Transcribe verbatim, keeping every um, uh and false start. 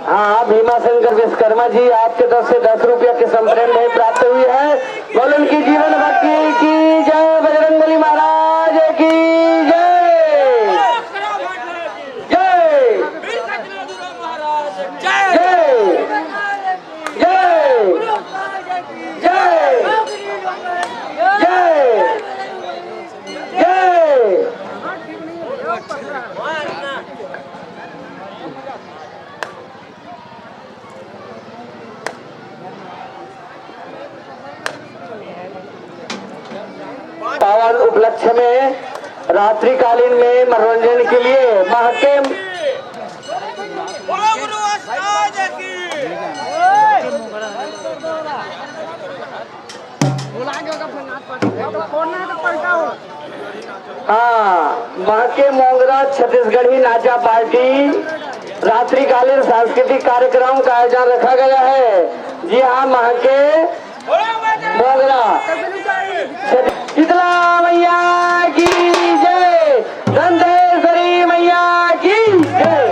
हाँ, भीमा शंकर विश्वकर्मा जी, आपके तरफ से दस रुपया के संप्रेम भेंट प्राप्त हुई है। बोलो उनकी जीवन भक्ति की जय, बजरंगबली महाराज की जय। जय। जय। जय। जय। जय। जय। पावन उपलक्ष्य में रात्रिकालीन में मनोरंजन के लिए महके हाँ, महके मोंगरा छत्तीसगढ़ी नाचा पार्टी रात्रिकालीन सांस्कृतिक कार्यक्रम का आयोजन रखा गया है। जी हाँ, महके मोंगरा छत-, शीतला मैया की जय, दंतेश्वरी मैया की जय।